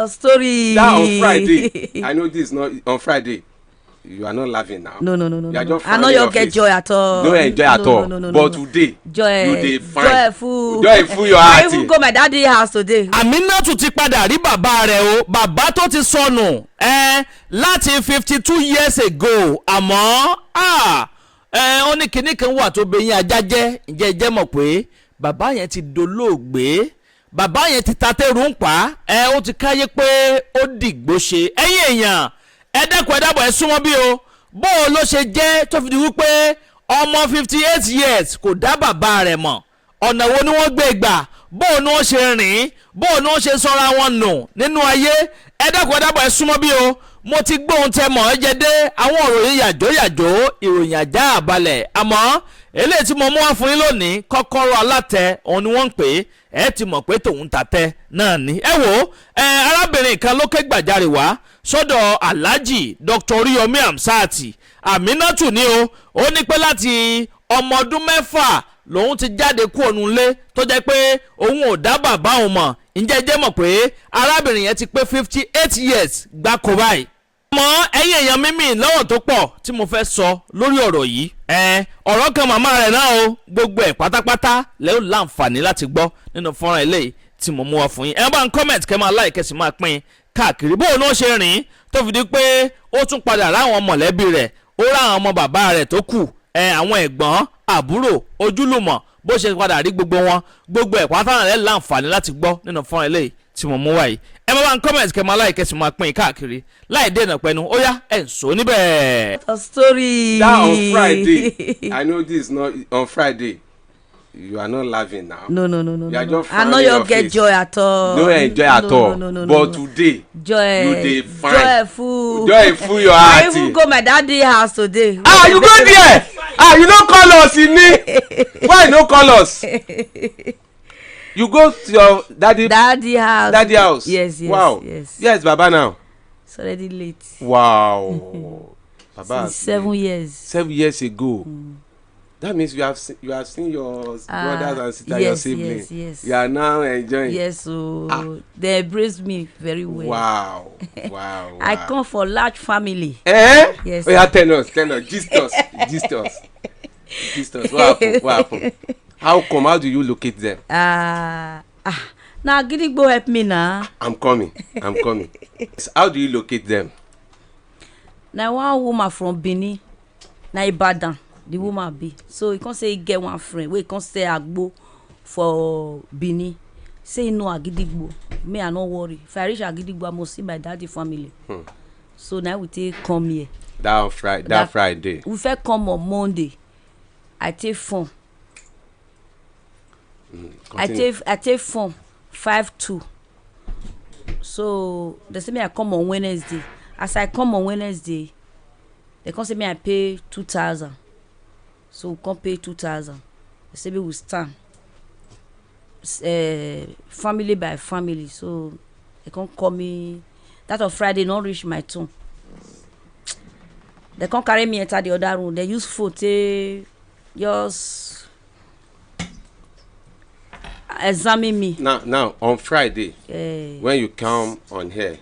A story. That on Friday. I know this is not on Friday. You are not laughing now. No, no, no, no. You are no. just I know frowning you your get face. joy at all. No enjoy at No, all. no, no, no, But no. today, Joy, you dey fine. Joy full. Joy full your I heart. even go my daddy house today. Aminatu ti padà rí bàbá rẹ̀ o, bàbá tó ti sọnù ẹ láti 52 years ago. Àmọ́ ah, ẹ ó ní kinní kan wà tó bẹyìn ajá jẹ́. Ǹjẹ́ ẹ jẹ́ mọ̀ pé bàbá yẹn ti dolóògbé? Bàbá yẹn ti tatẹ́rù ń pa ẹ, ó ti káyé pé ó dìgbò ṣe. Ẹ̀yin èèyàn, ẹ dẹ́kun, ẹ dábọ̀, ẹ súnmọ́ bí o. Bó o ló ṣe jẹ́ tó fi di wípé ọmọ 58 years kò dá bàbá rẹ̀ mọ̀? Ọ̀nà wo ni wọ́n gbé gbà? Bó o ní wọ́n ṣe rìn? Bó o ní wọ́n ṣe sọ́ra wọn nù nínú ayé? Ẹ dákun, ẹ dábọ̀, ẹ súnmọ́ bí o. Mo ti gbóhun tẹ mọ̀ ẹ́ jẹ dé àwọn ìròyìn yàjó yàjó, ìròyìn àjá àbalẹ̀. Àmọ́ eléyìí tí mo mú wá fún yín lónìí, kọ́kọ́rọ́ alátẹ òun ni wọ́n ń pè é. Ẹ ti mọ̀ pé tòun tàtẹ náà ni. Ẹ wò ẹ, arábìnrin kan ló ké gbàjarè wá sọ́dọ̀ Alhaji Dr. Oríyọmí Hamzat. Aminatu ni o. Ó ní pé láti ọmọ ọdún 6 lòun ti jáde kú ònú ilé, tó jẹ́ pé òun ò dá bàbá òun mọ̀. Ǹjẹ́ jẹ́ mọ̀ pé arábìnrin yẹn ti pé 58 years gbáko báyìí? Mọ ẹ̀yin èèyàn mímì lọ́wọ́ tó pọ̀ tí mo fẹ́ sọ lórí ọ̀rọ̀ yìí. Ẹ ọ̀rọ̀ kan màmá rẹ̀ náà o. Gbogbo ẹ̀ pátápátá lẹ́ ó láǹfààní láti gbọ́ nínú fọ́nrán eléyìí tí mo mú wá fún yín. Ẹ bá ń comment, kẹ́ máa like, kẹ́ sì máa pín káàkiri. Bóun ló ṣe rìn tó fi di pé ó tún padà ráwọn mọ̀lẹ́bí rẹ̀, ó ráwọn ọmọ bàbá rẹ̀ tó kù ẹ, àwọn ẹ̀gbọ́n, àbúrò, ojúlùmọ̀, bó ṣe padà rí gbogbo wọn, gbogbo ẹ̀ pátá rẹ̀ láǹfààní láti gbọ́ nínú fọ́nrán eléyìí tí mo mú wá yìí. Ẹ máa bá ń comment, kẹ́ máa like, kẹ́ sì máa pín káàkiri láì dènà pẹ̀lú. Ó yá, ẹ̀ ń sọ níbẹ̀. A story. That on Friday. I know this is not on Friday. You are not laughing now. No, no, no, no, You are no. just I know frowning you your get face. joy at all. No enjoy at No, all. no, no, no, But no. today, Joy, you dey fine. Joy full. Joy full your I heart. even go my daddy house today. Ah, you go there. Ah, you no call us ini. Why you no call us? You go to your daddy Daddy house. Daddy house. Yes. Wow. Yes. Yes, baba now. It's already late. Wow. Baba. Since 7 years. 7 years ago. That means you have seen your Ah, brothers and sisters, your yes, siblings. Yes. You are now enjoying. Yes, so Ah. they embrace me very well. I come for large family. Eh? Yes. Oh yeah, tell us, tell us, gist us, gist us, gist us. What happen? What happen? How come? How do you locate them? Ah, na Agidigbo help me na. I'm coming. I'm coming. How do you locate them? Na one woman from Benin, na Ibadan the woman be. So he come say he get one friend wey come sell agbo for Benin. Say he know Agidigbo. Me I no worry. If I reach Agidigbo, I must see my daddy family. So na we take come here. That on Friday. That Friday. We first come on Monday. I take phone. I Continue. take form 52. So they say me I come on Wednesday. As I come on Wednesday, they come say me I pay 2,000. So we come pay 2,000. They say me we stand family by family. So they come call me. That on Friday no reach my turn. They come carry me enter the other room. They use phone take just examine me. Now on Friday, when you come on here,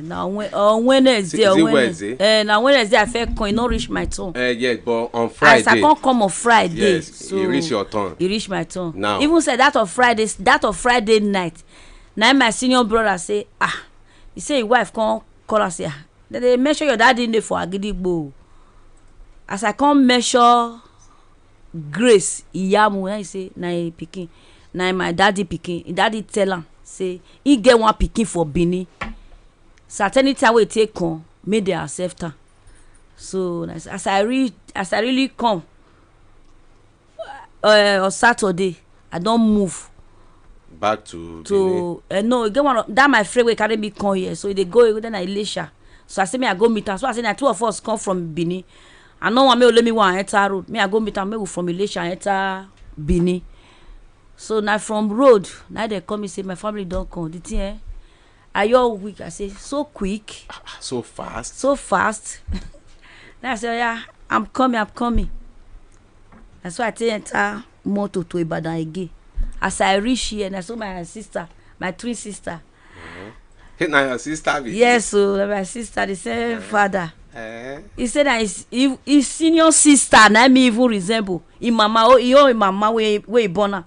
Na on Wednesday. Is On it Wednesday? Wednesday? Na Wednesday I first come, e no reach my turn. Yes, but on Friday. As I come come on Friday. Yes, So e reach your turn. E reach my turn. Now. Even say that of Friday night, na im my senior brother say, ah, he say him wife come call am say, ah, dem dey mention your daddy name for Agidigbo o. As I come measure Grace Iyamu, na he say na him pikin, na my daddy pikin. Him daddy tell am say he get one pikin for Benin, so at any time wey e take come, make dem accept am. So as I really come on Saturday, I don move Back to Benin. To no, e get one of that my friend wey carry me come here. So e dey go then na Ilesha. So I say make I go meet am. So I say na two of us come from Benin. I no wan make only me wan enter road. Make I go meet am, make we from Ilesha enter Benin. So na from road na dem call me say my family don come. The thing, eh, ayo weak. I say, so quick? So fast. So fast. Then I say, oya, I'm coming, I'm coming. Na so I take enter motor to Ibadan again. As I reach here, na so my sister, my twin sister. Hey, na your sister be. Yes o, na my sister, the same father. Eh? He say na his senior sister na me even resemble him mama o, him own mama wey he born am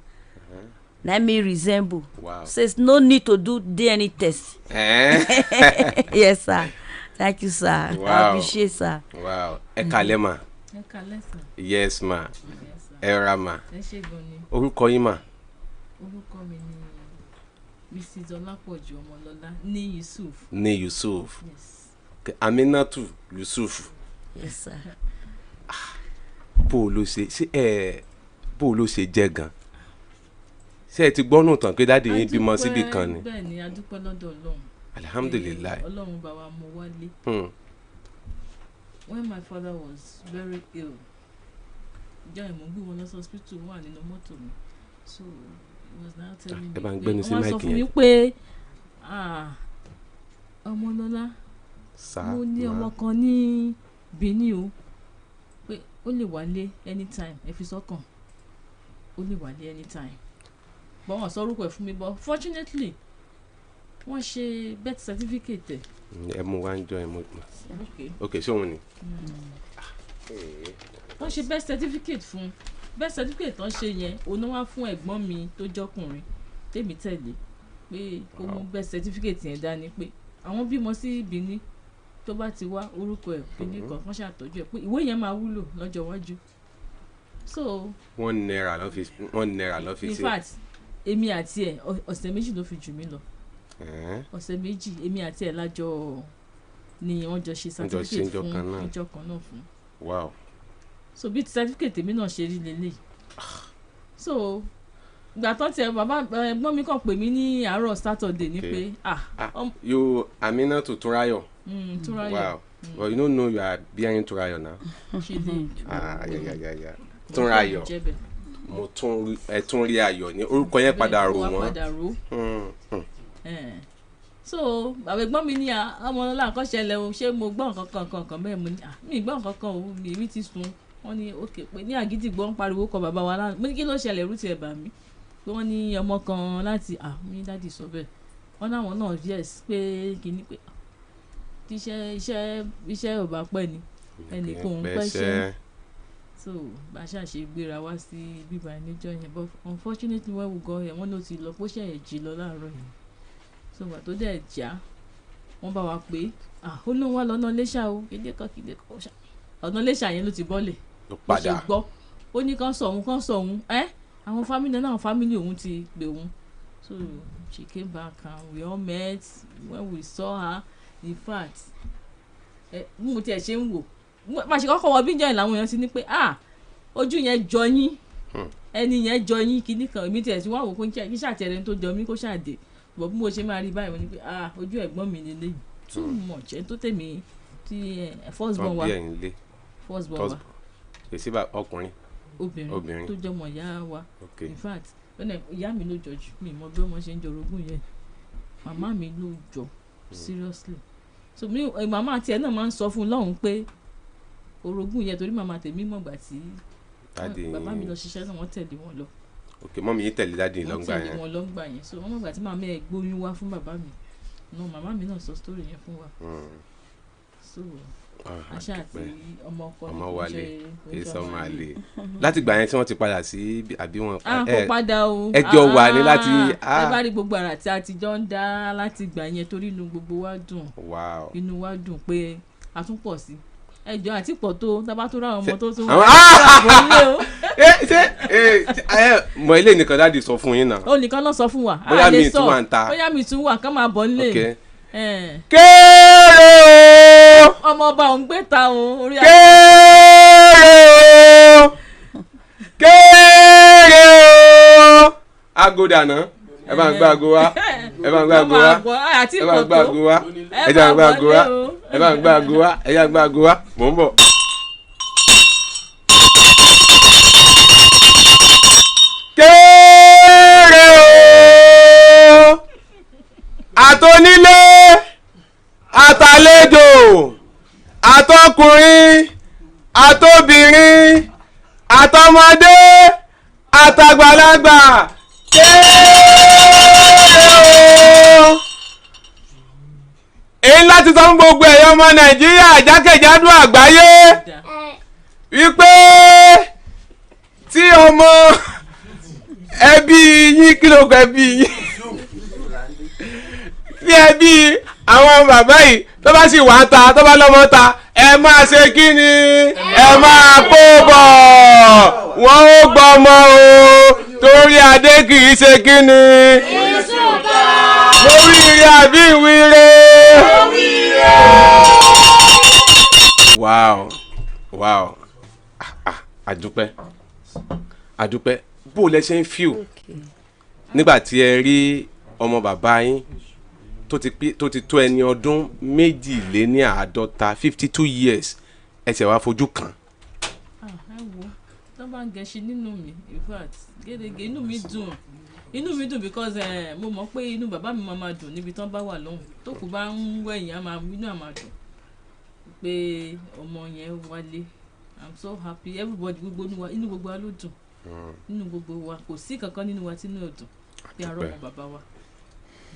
na me resemble. Wow. Says no need to do DNA test. Eh? Yes sir, thank you sir. Wow. I appreciate sir. Wow. Ẹ kalẹ́ ma. Ẹ kalẹ́ sà. Yes ma. Yes sà. Ẹ ra ma. Ẹ ṣé gan ni. Orúkọ yín ma. Orúkọ mi ni Mrs. Ọlápọ̀jù Ọmọlọ́lá ní Yusuf. Ní Yusuf. Yes. Okay, Aminatu Yusuf. Yes sir. Bó o ló ṣe ṣe ẹ bó o ló ṣe jẹ́ gan? Ṣé ẹ ti gbọ́ nù tán pé daddy yín bímọ síbì kan ni? Bẹ́ẹ̀ ni, a dúpẹ́ lọ́dọ̀ Ọlọ́run. Alhamdulilayi. Pé Ọlọ́run bá wa mú wálé. When my father was very ill, ìjọ ìmọ̀ gbé wọn lọ sí hospital, wọ́n wà nínú mọ́tò mi. So he was now telling Ẹ me bá ń pé gbẹ́nu sí wọ́n sọ mic fún yẹn. mi pé, ah, Ọmọlọ́lá, Sá mo ní ma. ọmọ kan ní Benin o, pé ó lè wálé anytime, ẹ fi sọ́kàn, ó lè wálé anytime, but wọ́n sọ orúkọ ẹ̀ fún mi, but fortunately wọ́n ṣe birth certificate ẹ̀. Ẹ mú wá ń jọ ẹ mú. Okay. Ok, ṣé òun ni? Wọ́n ṣe birth certificate fún, birth certificate tán ṣe yẹn, òun náà wá fún ẹ̀gbọ́n mi tó jọ́kùnrin tèmi tẹ̀lé pé kó mú birth certificate yẹn dání, pé àwọn bímọ sí Benin, tó bá ti wá, orúkọ ẹ̀ Benin kan kán ṣàtọ́jú ẹ̀, pé ìwé yẹn máa wúlò lọ́jọ́ iwájú. So ₦1 ló fi, ₦1 ló fi in ṣe. fact, èmi àti ẹ̀, ọ̀sẹ̀ 2 ló fi jù mí lọ. Eh? Ọ̀sẹ̀ 2, èmi àti ẹ̀ lájọ ni wọ́n jọ ṣe Wọ́n jọ ṣe certificate níjọ́ fún kan náà. Ìjọ kan náà fún. So bí certificate èmi náà ṣe rí lélẹ̀. So ìgbà tán tiẹ̀, bàbá ẹ̀gbọ́n mi kàn pè mí ní àárọ̀ Saturday ní pé ah, Ah, you Aminatu Turayo. Túnráyọ̀. Wow. Well, you don't know you are bearing Turayo now. Ṣe dé. Ah, yeah. Túnráyọ̀. Jẹ́ bẹ́ẹ̀. Mo tún rí ẹ tún rí ayọ̀ ní orúkọ yẹn padà rò Bẹ́ẹ̀, ó wá wọ́n. padà rò. So bàbá ẹ̀gbọ́n mi ní, à, Ọmọlọ́lá, nǹkan ṣẹlẹ̀ o, ṣé mo gbọ́ nǹkan kan kan kan bẹ́ẹ̀? Mo ní, à, mi ì gbọ́ nǹkan kan o, mi èmi ti sùn. Wọ́n ní òkè pé ní Àgídìgbò ń pariwo kọ bàbá wa lánàá. Mo ní kí ló ṣẹlẹ̀? Ẹ̀rù tiẹ̀ bà mí pé wọ́n ní ọmọ kan láti, à, mo ní daddy sọ bẹ́ẹ̀, wọ́n náwọn náà, yes, pé kínní, pé tíṣẹ́ iṣẹ́ ò bá pẹ́ ni ẹnì kò ń pẹ́ ṣẹ́. So bá a ṣáà ṣe gbéra wá sí bíbá níjọ́ yẹn, but unfortunately when we got here, wọ́n ló ti lọ, bó ṣe ẹ̀ jí lọ láàárọ̀ yìí. So ìgbà tó dẹ̀ já, wọ́n bá wa pé, ah, ó lóun wá lọ́nà Iléṣà o, kéde kan kéde kan ṣá, ọ̀nà Iléṣà yẹn ló ti bọ́lẹ̀. Ló Bó ṣe padà. gbọ́, ó ní kán sọ òun, kán sọ òun ẹ́, àwọn family náà, family òun ti pè òun. So she came back and we all met. When we saw her, in fact, ẹ bí mo tiẹ̀ ṣe ń wò, má ṣe kọ́kọ́ wọ bíjọ́ yẹn, làwọn èèyàn ti ní pé, ah, ojú yẹn jọ yín, ẹni yẹn jọ yín kinní kan. Èmi tiẹ̀ tí wọ́n wò kó kí ṣàtẹ̀rẹ̀ tó jọ mí kó ṣàdé bọ̀, bí mo ṣe máa rí báyìí, mo ní pé, ah, ojú ẹ̀gbọ́n mi lélẹ́yìí, too much ẹ̀ tó tèmi tí ẹ first born Wọ́n wa. bí ẹ̀yin lé. First born First wa. Kò sí bá ọkùnrin. Obìnrin. Obìnrin. Tó jọmọ ìyá wa. Ok. In fact, lọ́nà ìyá mi ló jọ jù mí, mọ bí wọ́n ṣe ń jorogún yẹn, màmá mi ló jọ, seriously. So mi màmá àti ẹ̀ náà máa ń sọ fún un lọ́hùn pé orogún yẹn, torí màmá tèmi mọ̀gbà tí Daddy bàbá mi lọ ṣiṣẹ́ náà, wọ́n tẹ̀lé wọn lọ. Ok, mummy yín tẹ̀lé daddy Wọ́n lọ́ngbà tẹ̀lé yẹn. wọn lọ́ngbà yẹn. So wọ́n mọ̀gbà tí màmá ẹ̀ gbóyún wá fún bàbá mi náà, màmá mi náà sọ story yẹn fún wa. So Ah, àṣà àti àdúpẹ́. ọmọ ọkọ ni Ọmọ kò wálé, ṣe kì í kò ṣe sọ ọmọ ọmọ àlè. àlè. Láti gbà yẹn tí wọ́n ti padà sí àbí wọn. Ah, kò padà o. Ẹ jọ wà ní láti- Ah, ẹ bá rí gbogbo àrà tí a ti jọ ń dá láti gbà yẹn, torí inú gbogbo wa dùn. Inú wa dùn pé a tún pọ̀ sí ẹjọ́ àti pọ̀ tó tábà tó ráwọn ọmọ tó tún Àwọn- wà nílé o. Ẹ ṣé ẹ ẹ mọ ilé nìkan daddy sọ fún yín náà. Ó nìkan ló sọ fún wa. A Bóyá lè mi sọ. tún wà ń ta. Bóyá mi tún wà, kán máa bọ̀ nílé. Ok. Eh, Kéré o. Ọmọ ọba òun gbé ta o orí. Kéré o, kéré o, aago dànù, ẹ bá ń gbá aago wá, ẹ bá ń gbá aago wá, Àti ẹ bá ń gbá aago wá, ẹ jẹ́ ń gbá aago wá, ẹ bá ń gbá aago wá, ẹ jẹ́ ń gbá aago wá, mò ń bọ̀. Kéré o, àtọ́nílé, àtàlejò, àtọkùnrin, àtobìnrin, àtọmọdé, àtàgbàlagbà, kéré o. Èyí láti sọ fún gbogbo ẹ̀yọ́ ọmọ Nàìjíríà jákèjádò àgbáyé Dà. wípé tí ọmọ ẹbí yín, kí ló kọ ẹbí yín, tí ẹbí àwọn bàbá yìí tó bá sì wà ta, tó bá lọ́mọ ta, ẹ máa ṣe kí ni? Ẹ máa kó bọ̀, wọ́n ó gbọ́mọ o, torí adé kì í ṣe kí ni lórí ire àbí ìwíre. Wow, ah, ah, àdúpẹ́, àdúpẹ́. Bó o lẹ ṣe ń feel nígbà tí ẹ rí ọmọ bàbá yín tó ti pé, tó ti tó ẹni ọdún 52, 52 years, ẹ ṣẹ̀ wá fojú kàn? Ah, ẹ wo, tó bá ń gẹṣin nínú mi, in fact, gẹ́gẹ́ inú mi dùn, inú mi dùn because mo mọ̀ pé inú bàbá mi máa ma dùn níbi tán bá wà lọ́hùn. Tó kù bá ń wẹ̀yìn, á máa inú á máa dùn pé ọmọ yẹn wálé. I'm so happy, everybody, gbogbo inú wa, inú gbogbo wa ló dùn, nínú gbogbo wa, kò sí kankan nínú wa tí inú ò dùn pé a rọ́mọ bàbá wa.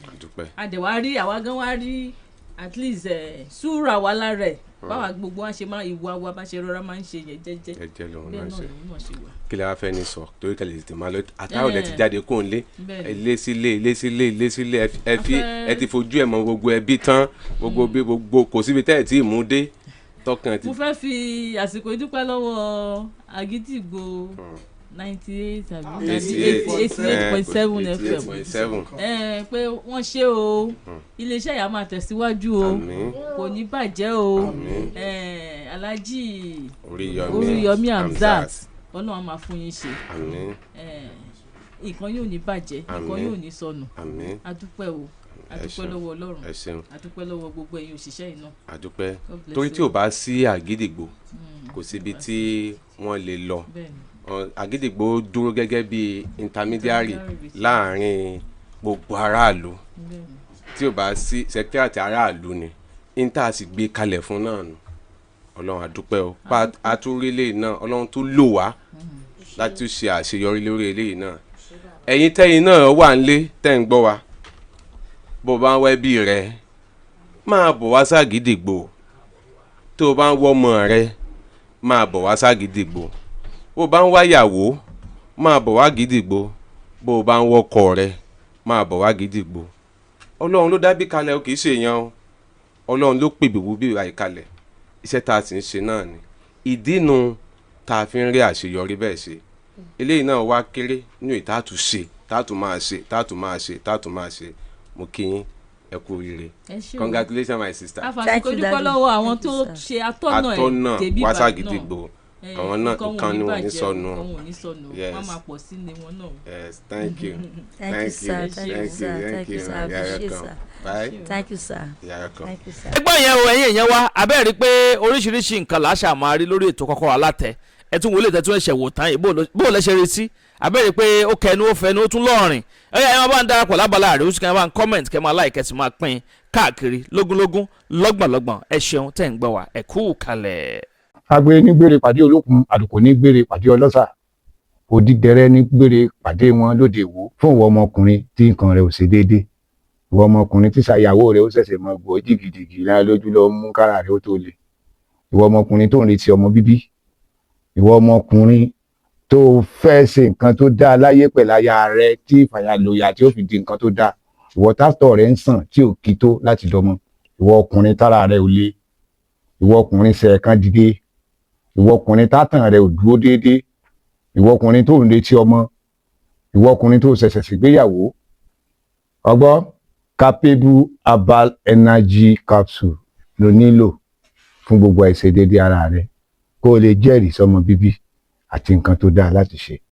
Àdúpẹ́. A dẹ̀ wá rí, àwa gan wá rí at least súra wa lára ẹ̀, báwa gbogbo wa ṣe máa ìwà wa, bá ṣe rọra máa ń ṣe yẹn jẹ́jẹ́. Ẹ jẹ́ lòun bẹ́ẹ̀ náà náà ṣe. Lòun náà ṣe wà. Kí lè wá fẹ́ ní sọ torí kẹlẹ̀ tètè máa lọ àtàwọn ilẹ̀ ti jáde kó ń lé ilé sílé, ilé sílé, ilé sílé. Ẹ fi ẹ ti fojú ẹ̀ mọ gbogbo ẹbí tán, gbogbo bí gbogbo kò síbi tẹ́ ẹ̀ tí ì mú dé tọkàn ti. Mo fẹ́ fi àsìkò ìdúpẹ́ lọ́wọ́ Àgídìgbò 98 tàbí 88.7 FM. 88.7. Pé wọ́n ṣe o, iléeṣẹ́ yà máa tẹ̀síwájú o. Àmín. Kò ní bàjẹ́ o. Àmín. Alhaji Oríyọmí. Oríyọmí Hamzat, Ọlọ́run á máa fún yín ṣe. Àmín. Nǹkan yóò ní bàjẹ́, nǹkan Àmín. yóò ní sọnù. Àmín. A dúpẹ́ o, a Ẹ dúpẹ́ ṣeun. lọ́wọ́ Ọlọ́run. Ẹ ṣeun. A dúpẹ́ lọ́wọ́ gbogbo ẹ̀yin òṣìṣẹ́ yìí náà. Àdúpẹ́. God bless Torí you. tí ò bá sí Àgídìgbò, kò síbi tí wọ́n lè lọ. Àgídìgbò dúró gẹ́gẹ́ bí intermediary Intermediary. láàrin gbogbo aráàlú. Tí ò bá sí secretariat aráàlú ni inter sì gbé kalẹ̀ fún náà nù. Ọlọ́run, àdúpẹ́ o, pa àtúrílẹ̀ náà, Ọlọ́run tó lò wá láti tún ṣe àṣeyọrí lórí eléyìí náà. Ẹ̀yin tẹ́yin náà wà nílé tẹ́ ń gbọ́ wa, bó o bá ń wá ẹbí rẹ, máa bọ̀ wá ságídìgbò. Tó o bá ń wọ́ ọmọ rẹ, máa bọ̀ wá ságídìgbò. Bó o bá ń wáyàwó, máa bọ̀ wá gídìgbò. Bó o bá ń wọ́kọ rẹ, máa bọ̀ wá gídìgbò. Ọlọ́run ló dábì kalẹ̀ o, kì í ṣe èèyàn o. Ọlọ́run ló pè bìbú bí ìwà ìkalẹ̀. Iṣẹ́ tá a sì ń ṣe náà ni ìdínú tá a fi ń rí àṣeyọrí bẹ́ẹ̀ ṣe. Eléyìí náà wá kéré nínú ìtàtù ṣe, tààtù máa ṣe, tààtù máa ṣe, tààtù máa ṣe. Mo kí yín, ẹ kú oríire. Ẹ ṣé o. Congratulations, my sister. Àfàsìkò Thank you, dúpẹ́ Daddy. lọ́wọ́ àwọn Thank you, tó sir. ṣe atọ́nà ẹ̀ Atọ́nà débí wá báyìí ságídìgbò náà. àwọn náà, nǹkan nǹkan ni wọn ò wọn ní ní bàjẹ́, sọnù. nǹkan wọn ò ní sọnù, Yes. wọ́n á máa pọ̀ sí ni wọn náà. Yes, thank you. Thank you, sir. Thank you, sir. Thank you, sir. I You're appreciate, welcome. sir. Bye. Thank you, sir. You're welcome. Thank you, sir. Ẹgbọ́n yẹn o, ẹ̀yin èèyàn wa, abẹ́rẹ́ pé oríṣiríṣi nǹkan làṣà máa rí lórí ètò Kọ́kọ́rọ́ Alátẹ. Ẹ tún wọlé tẹ́tún ẹ̀ṣẹ̀ wò tán yìí, bó lẹ ṣe retí? Abẹ́rẹ́ pé ó kẹnu, ó fẹnu, ó tún lọ́ọ̀rìn. Ẹ̀yà ẹ̀ máa bá ń darapọ̀ lábala àríwísí, kẹ́ ẹ máa ń comment, kẹ́ ẹ máa like, kẹ́ ẹ sì máa pín káàkiri lógúnlógún, lọ́gbọ̀nlọ́gbọ̀n. Ẹ ṣeun tẹ̀ ń gbọ́ wa, ẹ kú kalẹ̀. Agbe ní gbére pàdé olókun, àlùkò ní gbére pàdé ọlọ́sà, òdìdẹrẹ́ ní gbére pàdé wọn lóde Ìwó. Fún ìwọ ọmọkùnrin tí nǹkan rẹ̀ ò ṣe déédé, ìwọ ọmọkùnrin tí ṣàyàwó rẹ̀ ó ṣẹ̀ṣẹ̀ mọ gbọ́ jìgìjìgì lára lójú lọ mú kára rẹ̀ ó tó le, ìwọ ọmọkùnrin tó ń retí ọmọ bíbí, ìwọ ọmọkùnrin tó fẹ́ ṣe nǹkan tó dáa láyé pẹ̀lú aya rẹ̀ tí ìfàyàlòyà tí ó fi di nǹkan tó dáa, ìwọ tátọ̀ rẹ̀ ń sàn tí ò kí tó láti dọmọ, ìwọ ọkùnrin tára rẹ̀ ò le, ìwọ ọkùnrin ṣẹ̀ẹ̀kan dìde, ìwọ ọkùnrin tátàn rẹ̀ ò dúró déédéé, ìwọ ọkùnrin tó ń retí ọmọ, ìwọ ọkùnrin tó ṣẹ̀ṣẹ̀ ṣègbéyàwó, ọgbọ́ Capable Herbal Energy Capsule ló nílò fún gbogbo àìṣedéédé ara rẹ, kó o lè jẹ́rìí sọmọ bíbí àti nǹkan tó dáa láti ṣe.